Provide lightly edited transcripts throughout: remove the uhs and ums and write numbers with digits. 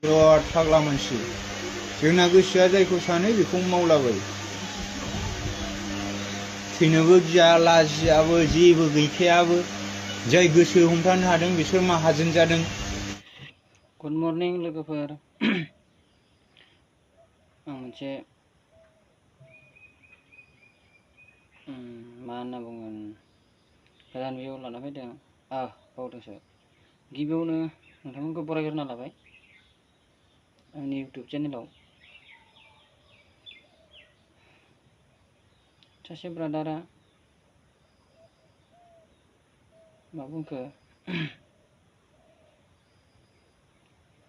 बिराद फाग्ला मानसि जोंना गोसोआ जायखौ सानो बेखौ मावलाबायो थैनोबो गिया लाजियाबो जेबो गैखायाबो जाय गोसो हमथानो हादों बिसोर माहाजोन जादों। गुड मर्निं लोगोफोर आं मोनसे मा होनना बुंगोन गोदान भिडिअ लाना फैदों बावदोंसो गिबियावनो नोंथांमोनखौ बरायग्रोना लाबाय आंनि इउटुब चेनेलाव सासे ब्रादारा मा बुंखो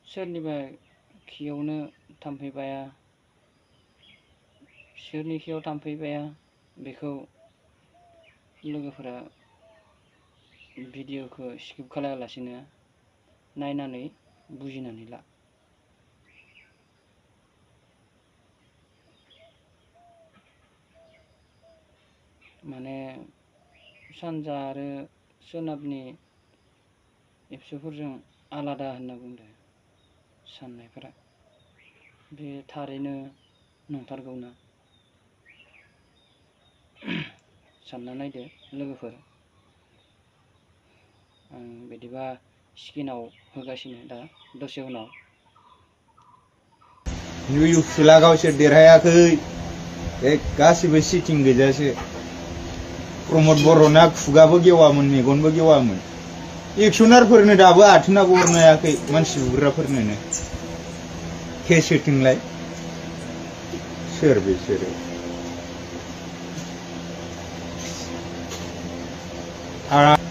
सोरनिबा खियावनो थाम्फै बाया सोरनि खियाव थाम्फै बाया बेखौ लोगोफोरा भिडिअखौ स्किप खालायालासिनो नायनानै बुजिनानै ला। माने सानजा आरो सोनाबनि एबसुफोरजों आलादा होनना बुंदों साननायफोरा बे थारैनो नंथारगौना सानना नायदो लोगोफोर। आं बिदिबा स्क्रिनाव होगासिनो दा दसे उनाव इउटुबला गावसोर देरहायाखै बे गासिबो सिटिं गोजासो। प्रमद बर'ना खुगाबो गेवामोन मेगनबो गेवामोन एक्सनारफोरनो दाबो आथोनाबो हरनो हायाखै मानसि बुग्राफोरनोनो केस होथोंलाय सोर बिसोरो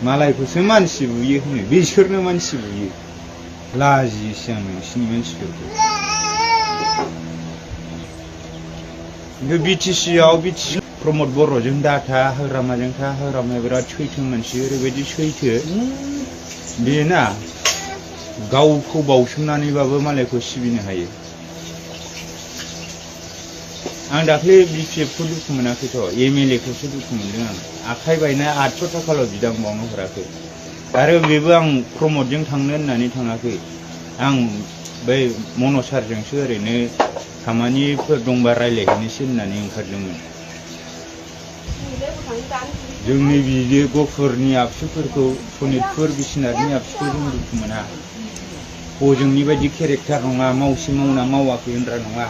मालायखौसो मानसि बुयो होनो बिसोरनो मानसि बुयो लाजियोसो आं नोंसिनि मानसिफोरखौ। खिन्थु बिटिसिआव प्रमद बर'जों दाथा हाग्रामाजों था हाग्रामाया बिराद सैथो मानसि ओरैबायदि सैथो बेना गावखौ बावसोमनानैबाबो मालायखौ सिबिनो हायो। आं दाख्लै बिपिएफखौ दुखु मोनाखैथ' एमएलए खौसो दुखु मोनदों आं आखाइ बायनाय 800 थाखाल' बिदां बावनो हराखै आरो बेबो आं प्रमदजों थांनो होननानै थाङाखै आं बै मनसारजोंसो ओरैनो खामानिफोर दंबा रायलायहैनोसै होननानै ओंखारदोंमोन। जोंनि बिदि गफुरनि आबसुफोरखौ सनितपुर बिश्वनाथनि आबसुखौ जों दुखु मोना हजोंनि बायदि केरेक्टार नङा मावसे मावना मावाखै होनग्रा नङा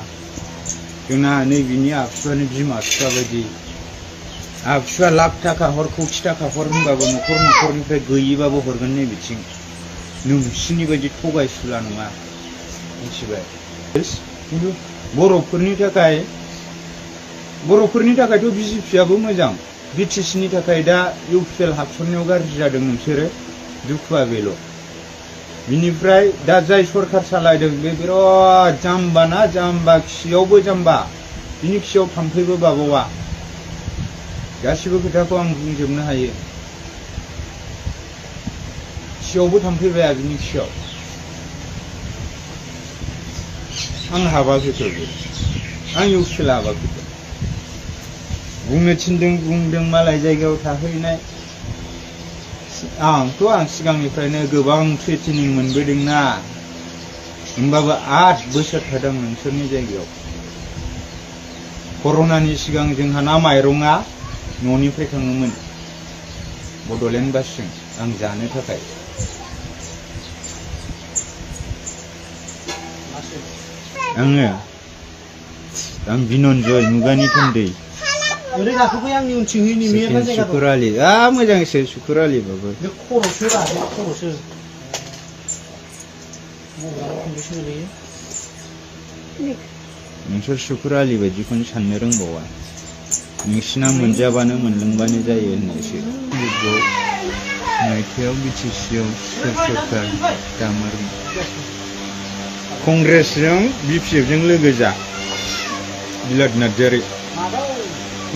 जोंना नैबिनि आबसुआनो बिमा बिफा बायदि आबसुआ लाख थाखा हर कौटि थाखा हर होनबाबो न'खरनिफ्राय गैयिबाबो हरगोन नैबिथिं नोंसिनि बायदि थगायसुला नङा मिथिबाय। खिन्थु बर'फोरनि थाखायथ' बिजेपिआबो मोजां बिटिसिनि थाखाय दा इउपिएल हाबसननायाव गाज्रि जादों नोंसोरो दुखुआ बेल'। बिनिफ्राय दा जाय सरखार सालायदों बे बिराद जाम्बा ना जाम्बा खियावबो जाम्बा बिनि खियाव थाम्फैबो बाबावा गासिबो खोथाखौ आं बुंजोबनो हायो खियावबो थाम्फै बाया बिनि खियाव आं हाबाखैथ' आं इउपिएल हाबाखैथ' बुंनो थिनदों बुंदों मालाय जायगायाव थाहैनाय आं सिगांनिफ्रायनो गोबां ट्रेनिं मोनबोदोंना होमबाबो 8 बोसोर थादों नोंसोरनि जायगायाव। कर'नानि सिगां जोंहा ना माइरङा न'निफ्राय थाङोमोन बड'लेण्ड बासजों आं जानो थाखाय आं बिनन्जय मुगानि थान्दै सुकुर आलि मोजांसो सुकुर आलिबाबो नोंसोर सुकुर आलि बायदिखौनो साननो रोंबावा नोंसिना मोनजाबानो मोनलोंबानो जायो होननायसो। मायथाइयाव बिटिसिआव सोर सरखार दामारमोन कंग्रेसजों बिपिएफजों लोगो जा बिलाद नार्जारि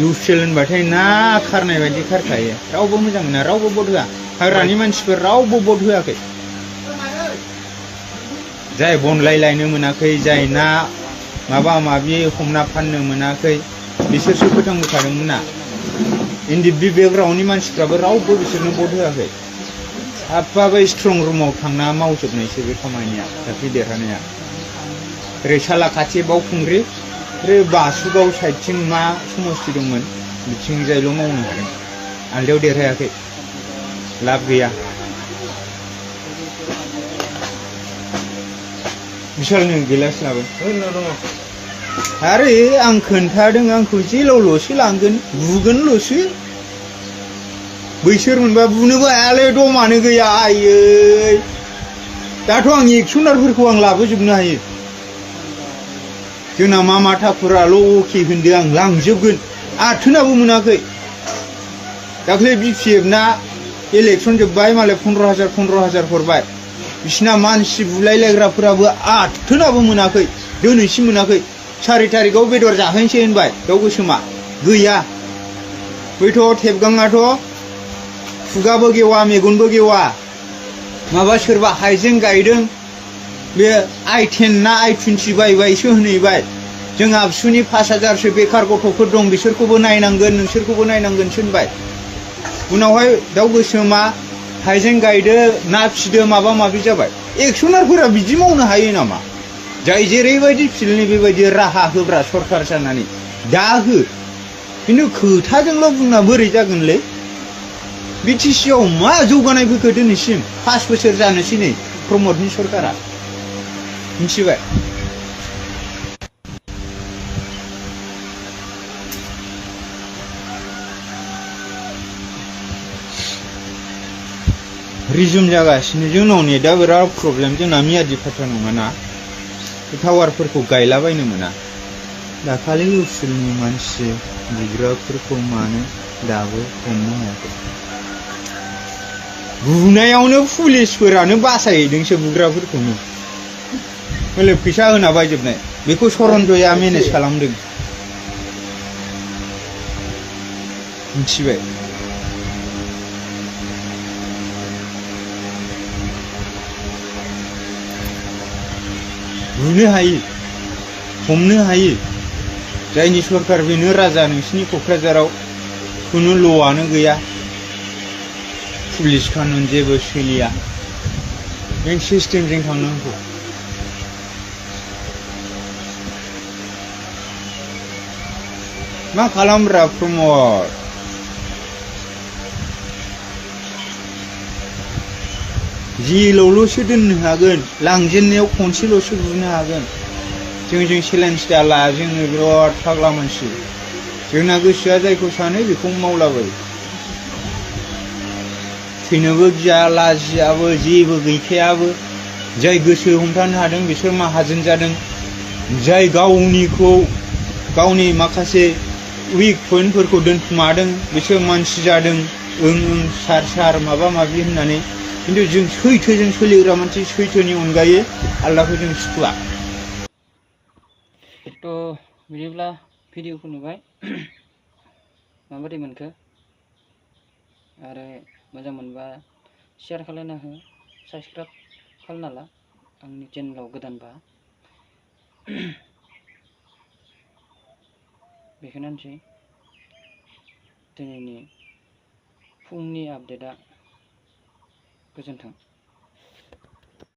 इउपिएल होनबाथाय ना खारनाय बायदि खारखायो रावबो मोजां मोना रावबो भट होआ हाग्रानि मानसिफोर रावबो भट होआखै जाय बनलाय लायनो मोनाखै जाय ना माबा माबि हमना फाननो मोनाखै बिसोरसो फोथांबोखादोंमोन ना एनडिएफबि बेकग्राउन्डनि मानसिफ्राबो रावबो बिसोरनो भट होआखै हाब्बाबो स्ट्रं रुमाव थांना मावजोबनायसो बे खामानिया दाख्लै देरहानाया ओरै सालाखाथि बावखुंग्रि ओरै बासुगाव साइडथिं मा समस्ति दंमोन बिथिंजायल' मावनो हादों आलदायाव देरहायाखै लाब गैया बिशालनो गिलास लाबो आरे आं खोन्थादों आंखौ जेलावल'सो लांगोन बुगोनल'सो बैसोर मोनबा बुनोबो हायालै दमानो गैया आयै दाथ' आं एक्सनारफोरखौ आं लाबोजोबनो हायो जोंना मा माथाफोराल' अके होनदों आं लांजोबगोन आथोनाबो मोनाखै दाख्लै BPF ना इलेक्सन जोब्बाय मालाय 15,000 हरबाय बिसिना मानसि बुलायलायग्राफोराबो आथोनाबो मोनाखै दिनैसिम मोनाखै 4 तारिखआव बेदर जाहैनोसै होनबाय दाउ गोसोमा गैया बैथ' थेबगाङाथ' खुगाबो गेवा मेगनबो गेवा माबा सोरबा हाइजें गायदों बे I10 ना I20 बायबायसो होनहैबाय जों आबसुनि 5,000सो बेखार गथ'फोर दं बिसोरखौबो नायनांगोन नोंसोरखौबो नायनांगोनसो होनबाय उनावहाय दाउ गोसोमा हाइजें गायदो ना फिदो माबा माबि जाबाय एक्सनारफोरा बिदि मावनो हायो नामा जाय जेरैबायदि फिल्डनि बेबायदि राहा होग्रा सरखार जानानै दा हो खिन्थु खोथाजोंल' बुंना बोरै जागोनलै BTC आव मा जौगानाय फैखो दिनैसिम 5 बोसोर जानोसै नै प्रमदनि सरकारा मिथिबाय रिजुम जागासिनो जोंनाव नेटआ बिराद प्रब्लेम जोंना मियादि फाथा नङाना टावारफोरखौ गायलाबायनो मोना दाखालि उसुलनि मानसि बुग्राफोरखौ मानो दाबो हमनो हायाखै बुनायावनो पुलिसफोरानो बासायहैदोंसो बुग्राफोरखौनो हले फैसा होना बायजोबनाय बेखौ सरन्जया मेनेज खालामदों मिथिबाय बुनो हायो हमनो हायो जायनि सरकार बेनो राजा नोंसिनि क'क्राझाराव खुनु ल'आनो गैया पुलिस कानुन जेबो सोलिया नों सिस्टेमजों थांनांगौ मा खालामब्रा प्रमद जेलावल'सो दोननो हागोन लांजेननायाव खनसेल'सो बुनो हागोन जोंजों चेलेन्ज दाला जोङो बिराद फाग्ला मानसि जोंना गोसोआ जायखौ सानो बेखौ मावलाबायो थैनोबो गिया लाजियाबो जेबो गैखायाबो जाय गोसो हमथानो हादों बिसोर माहाजोन जादों जाय गावनिखौ गावनि माखासे उइक पइन्टफोरखौ दोनखुमादों बिसोर मानसि जादों ओं सार माबा माबि होननानै किन्तु जों सैथोजों सोलिग्रा मानसि सैथोनि अनगायै आल्लाहखौ जों सुखुआ थ' बिदिब्ला भिडिअखौ नुबाय माबोरै मोनखो आरो मोजां मोनबा शेयार खालायना हो साबस्क्राइब खालामना ला आंनि चेनेलाव गोदानबा बेखौनोसै दिनैनि फुंनि आपडेटआ गोजोन्थों।